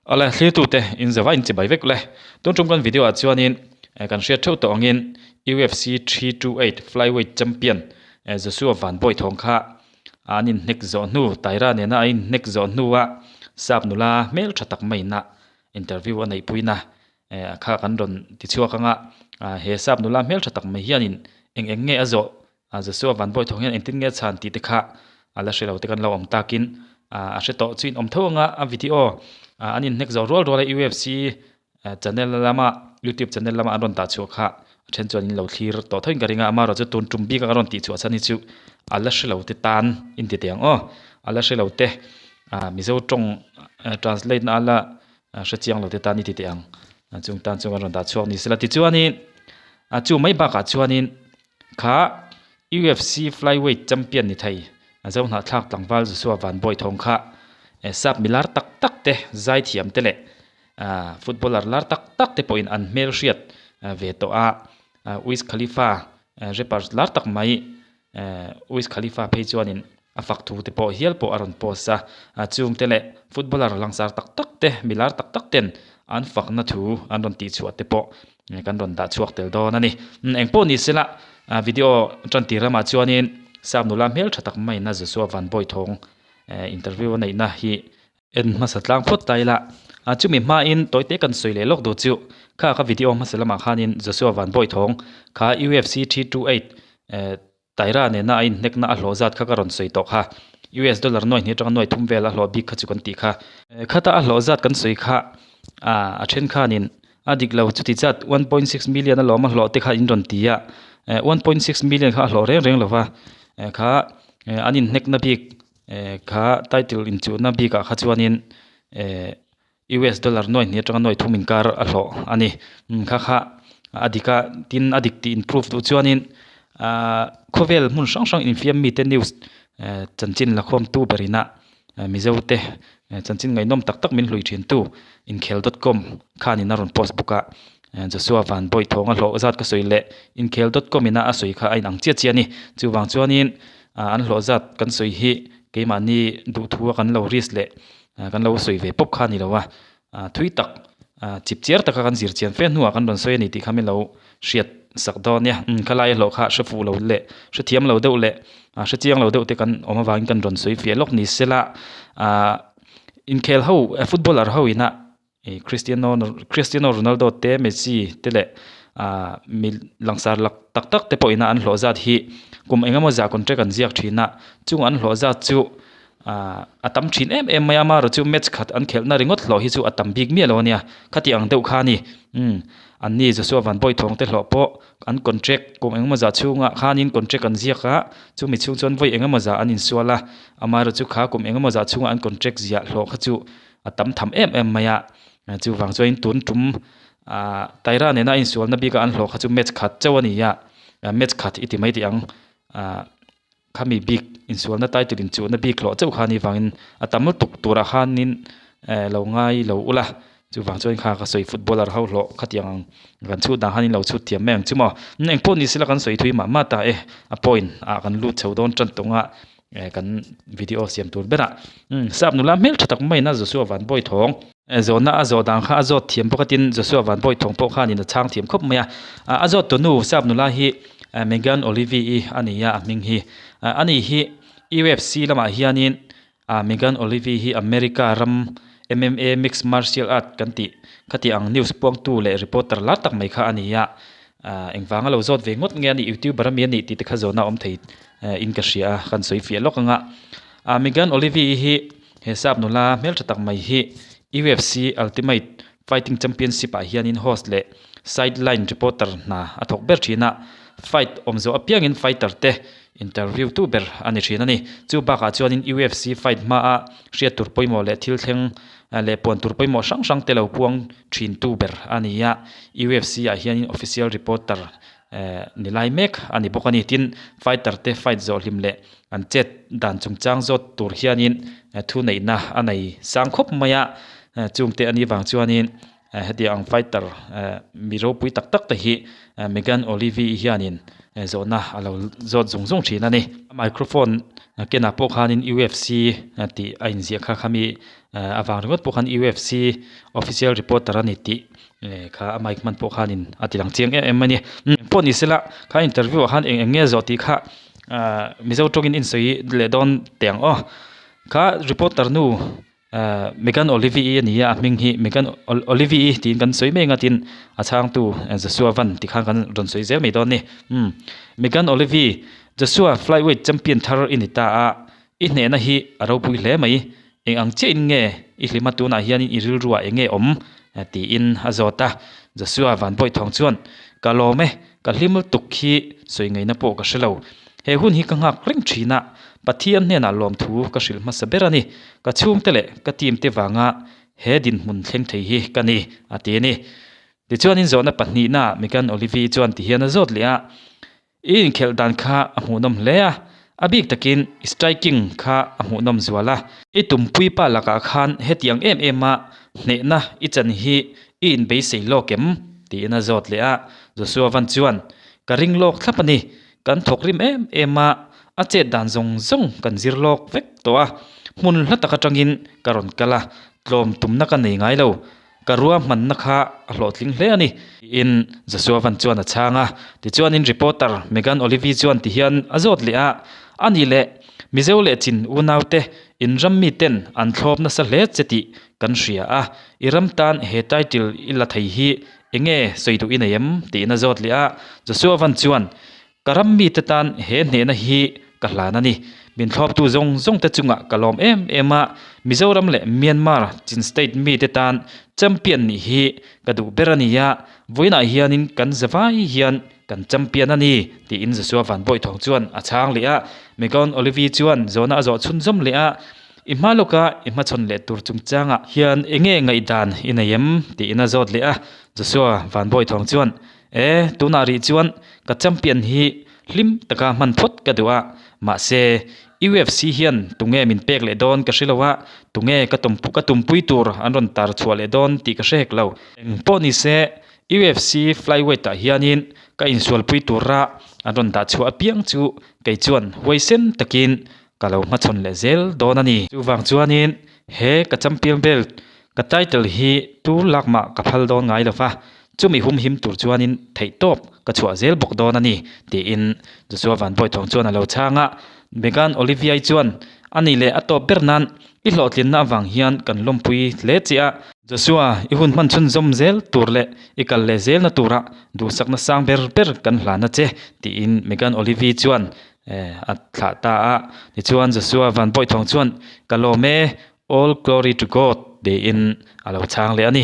Awle thlirtute in zava in chibai vek le. Tun tum kan video ah chuanin kan hriat theuh tawh angin UFC 328 Flyweight Champion Joshua Van Bawi thawng kha an inhnek zawh hnu Taira nena a inhnek zawh hnua sap nula hmel tha tak maina interview a neihpuina kha kan rawn ti chhuak anga he sap nula hmel tha tak mai hianin eng eng nge a zawh Joshua Van Bawi thawng hian engtin nge a chhan tih te kha a la hre lo te kan lo awm takin a hre tawh chu in awm tho anga a video an inhnek zawh rual rual a UFC channel lama youtube channel lama an rawn dah chhuah kha a then chuan in lo thlir tawh thoin ka ring a amaherawh chu tun tum bik a rawn tih chhuah chhan hi chu a la hre lo te tan in ti teh ang aw a la hre lo te Mizo tawng translate na a la hre chiang lo te tan i ti teh ang chung tan chuan an rawn dah chhuak ni sela tichuanin chu mai bakah chuanin kha UFC flyweight champion ni thei Zo hnahthlak tlangval Joshua Van Bawi thawng kha sap milar tak tak te zaithiam te leh Footballer lar tak tak te pawhin an hmelhriat ve tawh a, Wiz Khalifa rapper lar tak mai Wiz Khalifa phei chuanin a fak thu te pawh hial pawh a rawn post a, chungte leh footballer langsar tak tak te, mi lar tak tak ten an fakna thu an rawn tihchhuah te pawh kan rawn dah chhuak tel dawn a ni. Engpawh ni sela video tan tir ramah chuanin sap nula hmeltha tak maiin a Joshua Van Bawi thawng interview a neihna hi En hmasa tlang phawt ta ila, a chumi hmain tawite kan sawi leh lawk duh chu kha ka video hmasa lamah khanin Joshua Van Bawi thawng kha UFC 328 Taira nena a inhnekna a hlawh zat kha ka rawn sawi tawh kha. US dollar nuai hnih atanga nuai thum vel a hlawh bik kha chu kan tih kha. Khata a hlawh zat kan sawi kha a then khanin a dik lo chuti zat 1.6 million a lawm a hlawh te kha in rawn ti a, 1.6 million kha a hlawh reng reng lova kha an inhnekna bik Eh kha title inchuhna bikah kha chuanin eh US dollar nuai hnih atanga nuai thum inkar a hlawh a ni. Umm kha kha a dik a, tin a dik tih in proof duh chuanin ahh khawvel hmun hrang hrang infiam mite news eh chanchin la khawmtu berina Mizo te chanchin ngaihnawm tak tak min hlui thintu inkhel dot com khanin a rawn post bawk a. Joshua Van Bawi thawnga hlawh zat ka sawi leh inkhel dot com ina a sawi kha a inang chiah chiah a ni. Chuvang chuanin ah an hlawh zat kan sawi hi keimahni duhthua kan lo risk leh kan lo sawi ve pawp kha a ni lo a, ah thui tak ah chip chiar taka kan zir chian fe hnuah kan rawn sawi a ni tih kha min lo hriat sak dawn nia. Umm khalai hlawh kha hre fuh lo leh hre thiam lo deuh leh ah hre chiang lo deuh te kan awm avangin kan rawn sawi fiah lawk ni sela ah inkhel ho footballer ho ina Ih Cristiano Cristiano Ronaldo te Messi te leh ah mi langsar lak tak tak te pawh ina an hlawh zat hi kum eng emaw zah contract an ziak thin a chung an hlawh zat chu ah a tam thin em em mai a amaherawh chu match khat an khelhna ringawt hlawh hi chu a tam bik miah lo a nia khati ang deuh kha a ni umm an ni Joshua Van Bawi thawng te hlawh pawh an contract kum eng emaw zah chhungah khanin contract an ziak a chumi chhung chuan vawi eng emaw zah an insual a amaherawh chu kha kum eng emaw zah chhungah an contract ziah hlawh kha chu a tam tham em em mai a chuvang chuan tun tum ah Taira nena a insualna bik a an hlawh kha chu match khat chauh a ni a match khat i ti mai tih ang ah khami bik insualna title inchuhna bik hlawh chauh kha a nih vangin a tam lutuk turah khanin eh lo ngai lo ula chuvang chuan kha ka sawi footballer ho hlawh khatiang ang kan chhut dan khan in lo chhut thiam mai ang chu maw engpawh ni sela kan sawi thui mah mah ta e a point ah kan lut chho dawn tan tawng a. Eh kan video siam tur berah umm sap nula hmel tha tak maiin a Joshua Van Bawi thawng. Eh zawhna a zawh dan kha a zawt thiam bawk a tin Joshua Van Bawi thawng pawh khanin a chhang thiam khawp mai a. A zawt tunu sap nula hi Megan Olivi i a ni a a hming hi. Ani hi UFC lamah hianin ah Megan Olivi hi America ram MMA mixed martial art kan tih khati ang news puangtu leh reporter lar tak mai kha a ni a. Ah engvanga lo zawt ve ngawt nge a nih youtuber ami a nih tih te kha zawhna a awm thei in ka hria a kan sawi fiah lawk ang a. Ah Megan Olivi hi he sap nula hmeltha tak mai hi UFC Ultimate Fighting Championship ah hianin host leh sideline reporter hna a thawk ber thin a, fight awm zawh apiangin fighter te interview tu ber a ni thin a ni. Chu bakah chuanin UFC fight hmaa hriat tur pawimawh leh thil thleng leh puan tur pawimawh hrang hrang te lo puang thin tu ber a ni a, UFC ah hianin official reporter ni lai mek a ni bawk a ni. Tin, fighter te fight zawh hlim leh an chet dan chungchang zawt tur hianin thu neihna a nei sang khawp mai a, chungte a nih vang chuanin. Hetiang ang fighter mi ropui tak tak te hi Megan Olivi hianin zawhna a lo zawt zung zung thin a ni. A microphone kenah pawh khanin UFC tih a inziah kha khami avang ringawt pawh khan UFC official reporter a ni tih kha a mic hman pawh khanin a ti lang chiang em em a ni. Engpawh ni sela kha interview ah khan eng eng nge zawh tih kha Mizo tawngin insawi leh dawn teh ang aw. Kha reporter nu Megan Olivi-i a ni a, a hming hi Megan Olivi-i tiin kan sawi mai ang a tin a chhangtu Joshua Van ti khan kan rawn sawi zel mai dawn a ni. Umm Megan Olivi, Joshua flyweight champion thar i ni ta a, i hnehna hi a ropui hle mai. Eng ang chiahin nge i hlim a tunah hianin i rilruah eng nge awm? tiin a zawt a. Joshua Van Bawihthawng chuan, Ka lawm e, ka hlim lutuk hi sawi ngaihna pawh ka hre lo. He hun hi ka nghak reng thin a, Pathian hnenah lawmthu ka hrilh hmasa ber a ni. Ka chhungte leh ka team te vanga he dinhmun thleng thei hi ka ni, a ti a ni. Tichuanin zawhna pahnihnaah Megan Olivi chuan tihian a zawt leh a, I inkhelh dan kha a hmuhnawm hle a, a bik takin i striking kha a hmuhnawm zual a. I tumpuipa lakah khan hetiang em em a hnehna i chan hi i inbeisei lawk em? tiin a zawt leh a. Joshua Van chuan, Ka ring lawk thlap a ni. Kan thawk rim em em a, a chet dan zawng zawng kan zir lawk vek tawh a. Hmun hla tak atangin ka rawn kal a, tlawm tumna ka nei ngai lo. Ka ruahmanna kha a hlawhtling hle a ni, tiin Joshua Van chuan a chhang a. Tichuanin reporter Megan Olivi chuan tihian a zawt leh a, A nih leh, Mizo leh Chin unaute in ram miten an thlawp nasa hle che tih kan hria a, i ram tan he title i la thei hi enge sawi duh i nei em? tiin a zawt leh a. Joshua Van chuan, Ka ram mite tan he hnehna hi ka hlan a ni. Min thlawptu zawng zawng te chungah ka lawm em em a, Mizoram leh Myanmar Chin State mite tan champion nih hi ka duh ber a ni a, vawiinah hianin kan zavai hian kan champion a ni, tiin Joshua Van Bawihthawng chuan a chhang leh a. Megan Olivi chuan zawhna a zawh chhunzawm leh a, I hma lawka i hmachhawn leh tur chungchangah hian enge ngaihdan i nei em? tiin a zawt leh a. Joshua Van Bawihthawng chuan, E, tunah rih chuan ka champion hi hlim taka hman phawt ka duh a, mahse UFC hian tunge min pek leh dawn ka hre lo a, tunge ka tum ka tumpui tur an rawn tar chhuah leh dawn tih ka hre hek lo. Eng pawh ni se, UFC flyweight ah hianin ka insualpui tura an rawn dah chhuah apiang chu kei chuan huaisen takin ka lo hmachhawn leh zel dawn a ni. Chuvang chuanin he ka champion belt ka title hi tu lak mah ka phal dawn ngai lo va, chumi hum him tur chuanin theihtawp ka chhuah zel bawk dawn a ni, tiin Joshua Van Bawithawng chuan a lo chhang a. Megan Olivier chuan, A nih leh a tawp ber nan i hlawhtlinna avang hian kan lawmpui hle che a. Joshua, i hun hman chhunzawm zel tur leh i kal leh zelna tura duhsakna sang ber ber kan hlan a che, tiin Megan Olivier chuan a thlah ta a. Tichuan Joshua Van Bawihthawng chuan, Ka lawm e, All glory to God tiin a lo chhang leh a ni.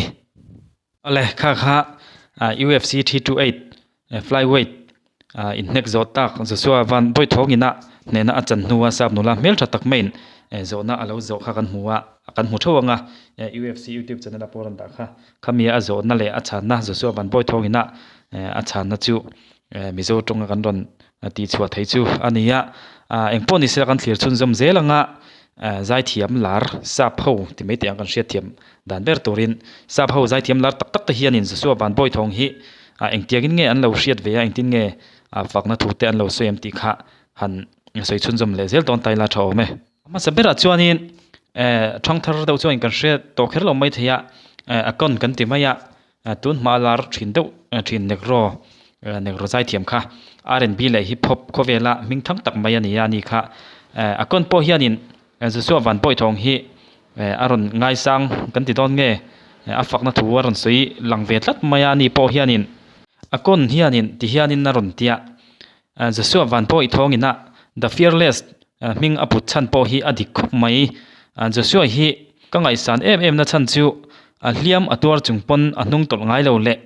Awle, kha kha UFC 328 flyweight inhnek zawh tak Joshua Van Bawihthawng ina hnehna a chan hnua sap nula hmel tha tak maiin zawhna a lo zawh kha kan hmu a, kan hmu theuh ang a, UFC YouTube channel a pawh rawn dah kha. Khami a zawhna leh a chhanna Joshua Van Bawihthawng ina a chhanna chu Mizo tawnga kan rawn tih chhuah thei chu a ni a, engpawh ni sela kan thlir chhunzawm zel ang a, zaithiam lar sap ho ti mai teh ang kan hriatthiam dan ber turin sap ho zaithiam lar tak tak te hianin Joshua Van Bawithawng hi engtiangin nge an lo hriat ve a, engtin nge fakna thu te an lo sawi em tih kha han sawi chhunzawm leh zel dawn ta ila tha awm e. A hmasa berah chuanin thangthar deuh chuan kan hre tawh kher lo mai thei a, a kawn kan ti mai a. Tun hma lar thin deuh thin Negro Negro zaithiam kha R&B leh hip hop khawvela hming thang tak mai a ni a ni kha. A kawn pawh hianin Joshua Van Bawihthawng hi a rawn ngaisang kan ti dawn nge a fakna thu a rawn sawi lang ve tlat mai a ni pawh hianin a kawn hianin ti hianin a rawn tia Joshua Van Bawihthawngin a The Fearless hming a put chhan pawh hi a dik khawp mai. Joshua hi ka ngaihsan em em na chhan chu A hliam a tuar chung pawn a hnung tawlh ngai lo leh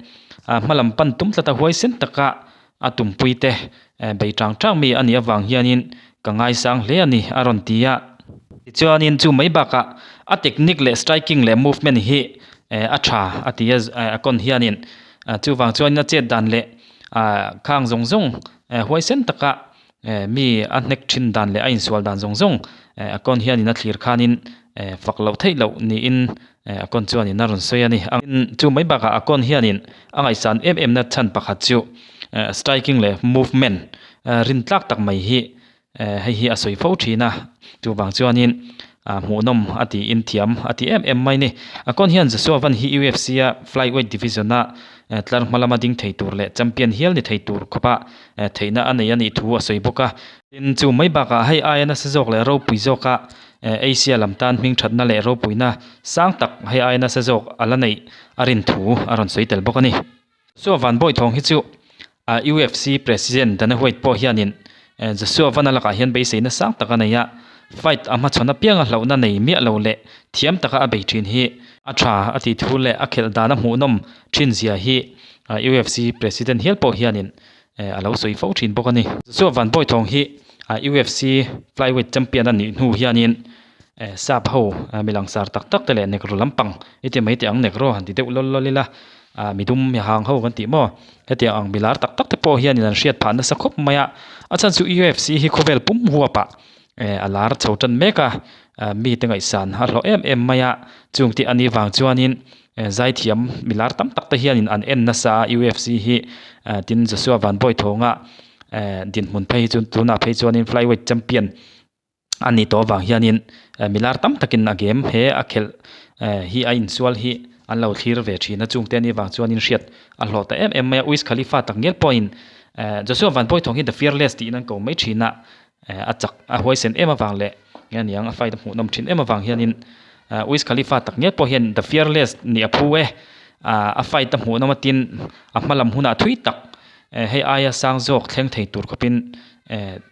a hmalam pan tum tlat a huaisen taka a tumpui te bei tang tang mi a nih avang hianin ka ngaisang hle a ni a rawn ti a. Tichuanin chu mai bakah a technique leh striking leh movement hi a tha a ti a a kawn hianin chuvang chuanin a chet dan leh khang zawng zawng huaisen taka mi a hnek thin dan leh a insual dan zawng zawng a kawn hianin a thlir khanin. fak loh theih loh niin Akon chuanin a rawn sawi a ni. Chu mai bakah Akon hianin a ngaihsan em em na chhan pakhat chu striking leh movement rin tlak tak mai hi hei hi a sawi fo thin a, chuvang chuanin hmuhnawm a tiin thiam a ti em em mai a ni. Akon hian Joshua Van hi UFC a flyweight division a tlar hma lama ding thei tur leh champion hial ni thei tur khawpa theihna a nei a nih thu a sawi bawk a. Tin, chu mai bakah hei aia nasa zawk leh ropui zawka Asia lam tan hming thatna leh ropuina sang tak hei aia nasa zawk a la neih a rin thu a rawn sawi tel bawk a ni. Joshua Van Bawi thawng hi chu UFC President Dana White pawh hianin Joshua Van-a lakah hian beiseina sang tak a nei a, fight a hmachhawn apianga hlauhna nei miah lo leh thiam taka a bei thin hi a tha a tih thu leh a khelh dan a hmuhnawm thin zia hi UFC President hial pawh hianin a lo sawi fo thin bawk a ni. Joshua Van Bawi thawng hi UFC Flyweight Champion a nih hnu hianin sap ho mi langsar tak tak te leh negro lampang i ti mai teh ang negro han ti deuh lawl lawl ila midum mi hang ho kan tih maw hetiang ang milar tak tak te pawh hianin an hriat phah nasa khawp mai a, a chhan chu UFC hi khawvel pum huapah a lar chho tan mek a mite ngaihsan a hlawh em em mai a chung tih a nih vang chuanin Zaithiam milar tam tak te hianin an en nasa a UFC hi tin Joshua Van Bawi thawnga dinhmun phei hi chu tunah phei chuanin flyweight champion a ni tawh avang hianin milar tam takin a game he a khelh hi a insual hi an lo thlir ve thin a chungte anih avang chuanin hriat a hlawh ta em em mai a Wiz Khalifa tak ngial pawhin Joshua Van Bawi thawng hi the fearless tiin an ko mai thin a a chak a huaisen em avang leh nge aniang a fight a hmuhnawm thin em avang hianin Wiz Khalifa tak ngial pawh hian the fearless nih a phu e a fight a hmuhnawm a tin a hma lam hunah thui tak hei aia sang zawk thleng thei tur khawpin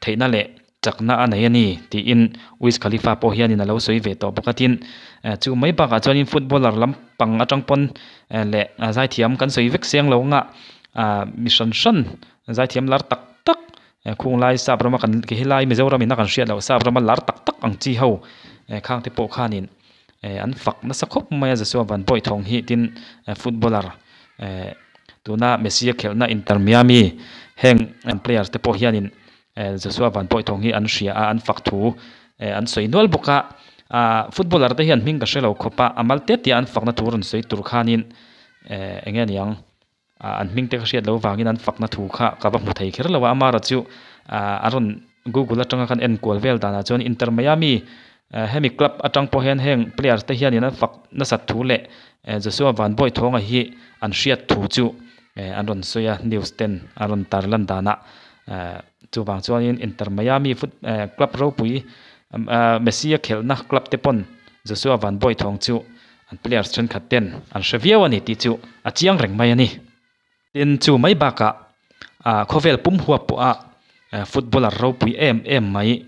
theihna leh chakna a nei a ni tiin Wiz Khalifa pawh hianin a lo sawi ve tawh bawk a tin chu mai bakah chuanin footballer lampang atang pawn leh zaithiam kan sawi vek seng lo anga mi hran hran zaithiam lar tak tak Khung lai sap rama kan ke helai Mizoram in a kan hriat loh sap rama lar tak tak ang chi ho khang te pawh khanin an fak nasa khawp mai a Joshua Van Bawi thawng hi tin footballer tuna Messi a khelhna Inter Miami heng players te pawh hianin Joshua Van Bawi thawng hi an hria a an fak thu an sawi nual bawk a footballer te hian hming ka hre lo khawp a a mal te te a an fakna thu rawn sawi tur khanin eng nge niang. An hming te ka hriat loh vangin an fakna thu kha ka va hmu thei kher lo a, Amara chu a rawn Google atanga khan en kual vel danah chuan Inter Miami hemi club atang pawh hian heng players te hianin an fak nasat thu leh Joshua Van Bawi thawnga hi an hriat thu chu an rawn sawi a, news ten a rawn tar lan danah chuvang chuanin Inter Miami foot club ropui Messi a khelhna club te pawn Joshua Van Bawi thawng chu An players thenkhat ten an hre viau a ni tih chu a chiang reng mai a ni. Tin, chu mai bakah khawvel pum huap pawha footballer ropui em em mai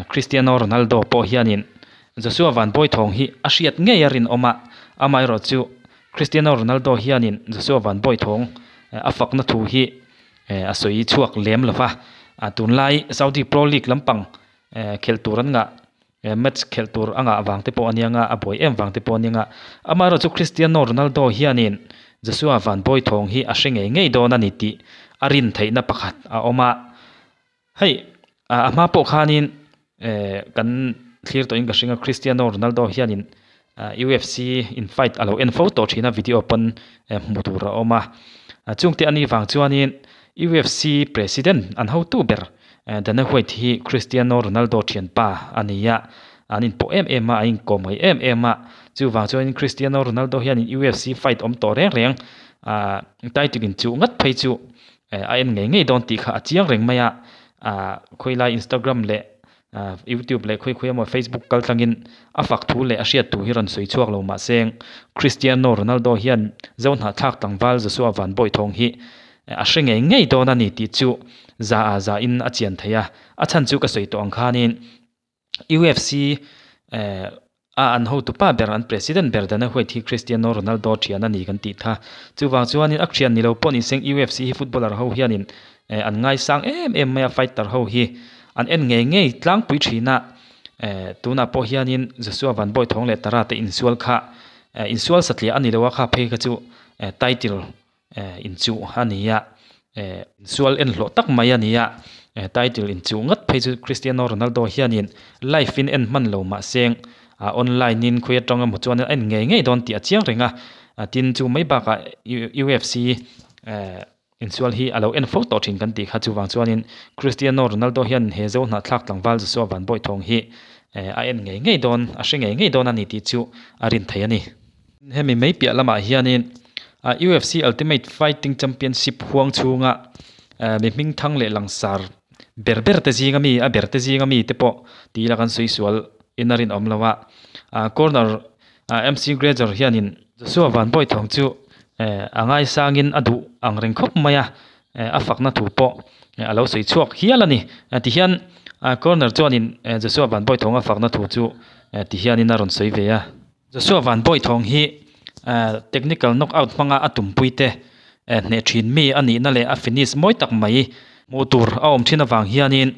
Cristiano Ronaldo pawh hianin Joshua Van Bawi thawng hi a hriat ngei a rinawm a, amaherawh chu Cristiano Ronaldo hianin Joshua Van Bawi thawng a fakna thu hi a sawi chhuak lem lo va, tunlai Saudi Pro League lampang khelh tur an ngah Match khelh tur a ngah vang te pawh a nia nga, a buai em vang te pawh a nia nga. Amaherawh chu Cristiano Ronaldo hianin Joshua Van Bawi thawng hi a hre ngei ngei dawn a ni tih a rin theihna pakhat a awm a. Hei a hma pawh khanin kan thlir tawhin ka hring a, Cristiano Ronaldo hianin UFC in fight a lo en fo tawh thin a, video pawn hmu tur a awm a. Chungte a nih vang chuanin UFC president an hotu ber Dana White hi Cristiano Ronaldo thianpa a ni a, an inpawh em em a, an inkawm ngaih em em a. Chuvang chuanin Cristiano Ronaldo hianin UFC fight awm tawh reng reng title inchuh ngat phei chu a en ngei ngei dawn tih kha a chiang reng mai a. Khawilai Instagram leh YouTube leh khawi khawi emaw Facebook kal tlangin a fak thu leh a hriat thu hi rawn sawi chhuak lo mahse Cristiano Ronaldo hian Zohnahthlak tlangval Joshua Van Bawi thawng hi a hre ngei ngei dawn a ni tih chu za a za in a chian thei a, a chhan chu ka sawi tawh ang khanin UFC a an hotu pa ber an president ber Dana White hi Cristiano Ronaldo thian a ni kan tih kha. Chuvang chuanin a thian ni lo pawh ni seng UFC hi footballer ho hianin an ngaisang em em mai a fighter ho hi an en ngei ngei tlangpui thin a tunah pawh hianin Joshua Van Bawi thawng leh Tara te insual kha insual satliah a ni lo a kha phei kha chu title inchuh a ni a, insual en hlawh tak mai a ni a, title inchuh ngat phei chu Cristiano Ronaldo hianin live in en hman lo mahse. Online in khawi atang emaw chuan a en ngei ngei dawn tih a chiang reng a, tin chu mai bakah UFC insual hi a lo en fo tawh thin kan tih kha chuvang chuanin Cristiano Ronaldo hian he zo hnahthlak tlangval Joshua Van Bawithawng hi a en ngei ngei dawn, a hre ngei ngei dawn a ni tih chu a rin theih a ni. Hemi mai piah lamah hianin UFC Ultimate Fighting Championship huang chhunga mi hming thang leh langsar ber ber te zinga mi, a ber te zinga mi te pawh ti ila kan sawi sual in a rinawm lo a. Corner MC Gregor hianin Joshua Van Bawithawng chu a ngaisangin a duh ang reng khawp mai a, a fakna thu pawh a lo sawi chhuak hial a ni. Tihian Corner chuanin Joshua Van Bawithawng a fakna thu chu tihianin a rawn sawi ve a. Joshua Van Bawithawng hi technical knockout hmanga a tumpui te hneh thin mi a nihna leh a finish mawi tak mai hmuh tur a awm thin avang hianin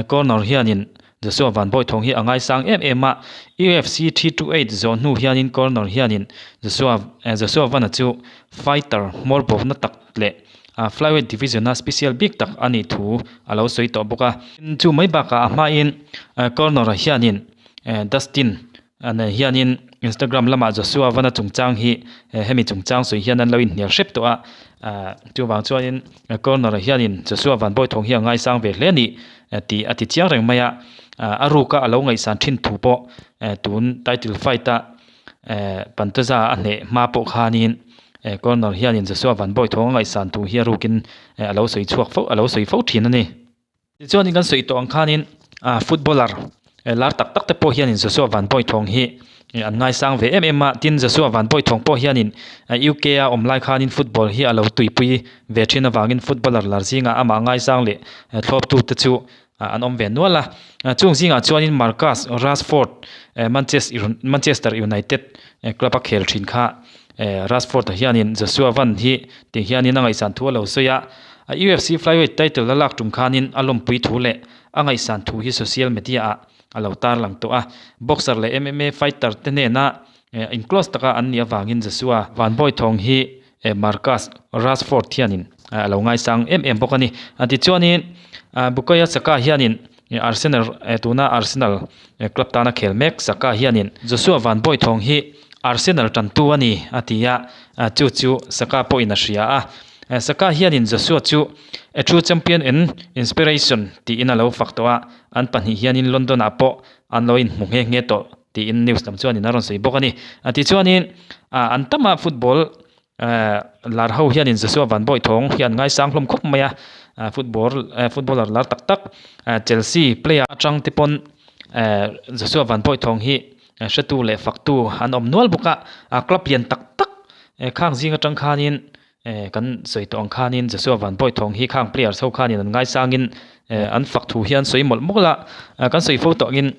Conor hianin Joshua Van Bawithawng hi a ngaisang em em a. UFC 328 zawh hnu hianin Conor hianin Joshua Joshua Van-a chu fighter hmawr bawkna tak leh flyweight division-a special bik tak a nih thu a lo sawi tawh bawk a. Chu mai bakah a hmain Conor-a hianin Dustin An hianin Instagram lamah Joshua Vana chungchang hi hemi chungchang sawi hian an lo inhnial hrep tawh a, chuvang chuanin Corner-a hianin Joshua Van Bawithawng hi a ngaisang ve hle a ni tih a ti chiang reng mai a, a ruka a lo ngaihsan thin thu pawh tun title fight-a Pantoja a hneh hma pawh khanin Corner hianin Joshua Van Bawithawng a ngaihsan thu hi a rukin a lo sawi chhuak fo a lo sawi fo thin a ni. Tichuanin kan sawi tawh ang khanin footballer lar tak tak te pawh hianin Joshua Van Bawithawng hi an ngaisang ve em em a, tin Joshua Van Bawithawng pawh hianin UK a awm lai khanin football hi a lo tuipui ve thin avangin footballer lar zingah amah ngaisang leh thlawptu te chu an awm ve nual a. Chung zingah chuanin Marcus Rashford Manchester United club a khel thin kha Rashford-a hianin Joshua Van hi tih hianin a ngaihsan thu a lo sawi a. UFC flyweight title a lak tum khanin a lawmpui thu leh a ngaihsan thu hi social media-ah a lo tarlang tawh a. Boxer leh MMA fighter te nena in close taka an nih avangin Joshua Van Bawithawng hi Marcus Rashford hianin a lo ngaisang em em bawk a ni. Tichuanin Bukayo Saka hianin Arsenal tuna Arsenal club tana khel mek Saka hianin Joshua Van Bawithawng hi Arsenal tantu a ni a ti a, chu chu Saka pawhin a hria a. Saka hianin Joshua chu a true champion and inspiration tiin a lo fak tawh a, an pahnih hianin London ah pawh an lo inhmu nghe nghe tawh tiin news lam chuanin a rawn sawi bawk a ni. Tichuanin an tama football lar ho hianin Joshua Van Bawithawng hi an ngaisang hlawm khawp mai a, football footballer lar tak tak Chelsea player atang te pawn Joshua Van Bawithawng hi hretu leh faktu an awm nual bawk a, club lian tak tak khang zing atang khanin Kan sawi tawh ang khanin Joshua Van Bawithawng hi khang players ho khanin an ngaisangin an fak thu hian sawi mawlh mawlh a, kan sawi fo tawh angin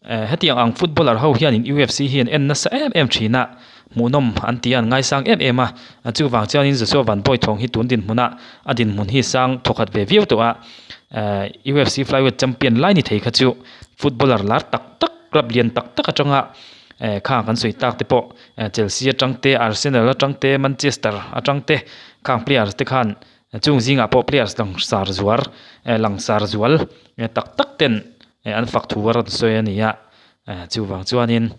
hetiang ang footballer ho hianin UFC hi an en nasa em em thin a, hmuhnawm an ti a, an ngaisang em em a, chuvang chuanin Joshua Van Bawithawng hi tun dinhmunah a dinhmun hi sang thawkhat ve viau tawh a, UFC flyweight champion lai ni thei kha chu footballer lar tak tak club lian tak tak atanga khang kan sawi tak te pawh Chelsea atang te, Arsenal atang te, Manchester atang te khang players te khan chung zingah pawh players langsar zuar langsar zual tak tak ten an fak thu a rawn sawi a ni a. Chuvang chuanin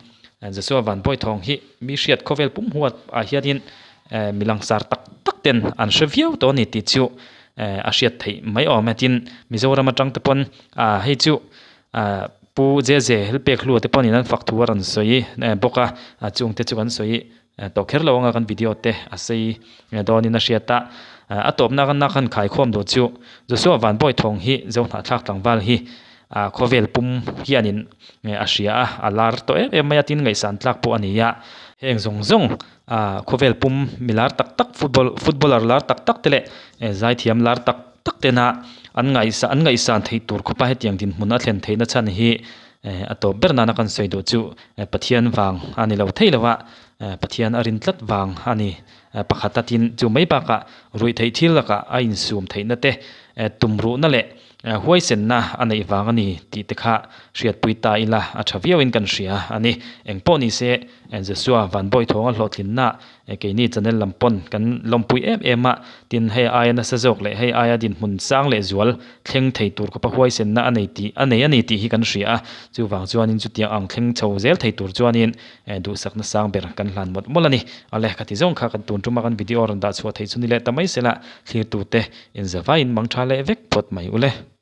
Joshua Van Bawithawng hi mi hriat khawvel pum huat ah hianin mi langsar tak tak ten an hre viau tawh a ni tih chu a hriat theih mai awm e. Tin, Mizoram atang te pawn hei chu Pu Jeze Helpek hlua te pawhin an fak thu a rawn sawi bawk a, chungte chu kan sawi tawh kher lo anga kan video te a sei dawnin a hriat a. A tawpna kan khan khaikhawm duh chu Joshua Vanbawithawng hi Zohnahthlak tlangval hi khawvel pum hianin a hria a, a lar tawh em em mai a, tin ngaihsan tlak pawh a ni a. Heng zawng zawng khawvel pum mi lar tak tak football footballer lar tak tak te leh zaithiam lar tak tak tena an ngaihsan an ngaihsan theih tur khawpa hetiang dinhmun a thlen theihna chhan hi a tawp ber nana kan sawi duh chu Pathian vang a ni lo thei lo a, Pathian a rin tlat vang a ni. Pakhat a tin chu mai bakah ruih theih thil lakah a insum theihna te tumruhna leh. Huaisenna a neih vang a ni tih te kha hriatpui ta ila a tha viauin kan hria a ni. Engpawh ni se Joshua Vanbawithawnga hlawhtlinna keini channel lam pawn kan lawmpui em em a, tin hei aia nasa zawk leh hei aia dinhmun sang leh zual thleng thei tur khawpa huaisenna a nei tih a nei a ni tih hi kan hria a, chuvang chuanin chutiang ang thleng chho zel thei tur chuanin duhsakna sang ber kan hlan mawlh mawlh a ni. Awle ka ti zawng kha kan tun tuma kan video rawn dah chhuah theih chu ni leh ta mai sela thlirtute inzavaiin mang tha leh vek phawt mai ule.